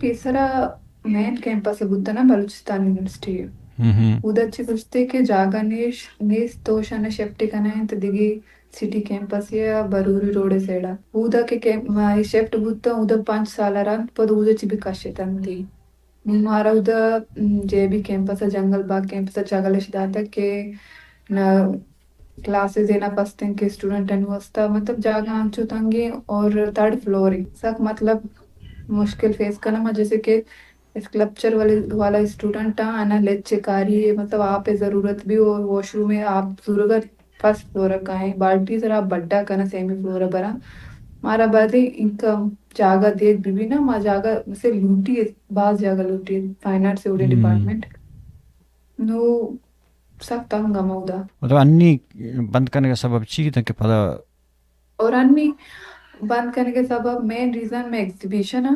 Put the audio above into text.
پیسرا مین کیمپس بوتنا بلوچستان یونیورسٹی۔ ہم ہم۔ اودا چی گوشتے کہ جاگہ نیش، نیست تو شنا شفٹ کنا انت دگی سٹی کیمپس یا بروری روڈ سیڈا۔ اودا کہ کیمپ، ما شفٹ بوتا، اودا پنچ سال رند، پد اودا چی بھی کشتن دی۔ نوں مارا اودا، م، جے بی کیمپس ء، جنگل باغ کیمپس ء چاگل اش داتگ کہ نہ کلاسز ء نہ پستیں کہ اسٹوڈنٹانی واسطہ مطلب جاگہ انچو تنگیں اور تھرڈ فلور ء سک مطلب مشکل فیس کناں ما، جیسے کہ اسکلپچر والے، والا اسٹوڈنٹ آں، انا لیچے کاری ء مطلب آپ ء ضرورت بھی اور واش روم ء آپ زورگ ء فرسٹ فلور ء کائیں، بالٹی سرا بڈا کناں سیمی فلور ء براں۔ مارا بعد انکم جاگہ دیگ بہ بی نا، ما جاگہ مثل لوٹی، باز جاگہ لوٹی، فائن آرٹس ء اوڑے ہم۔ ڈپارٹمنٹ۔ نو سک تنگ ہم اودا۔ مطلب انی بند کنگ ء سبب چی تاں کہ پدا؟ اور انی بند کنگ ء سبب مین ریزن میں ایگزیبیشن ء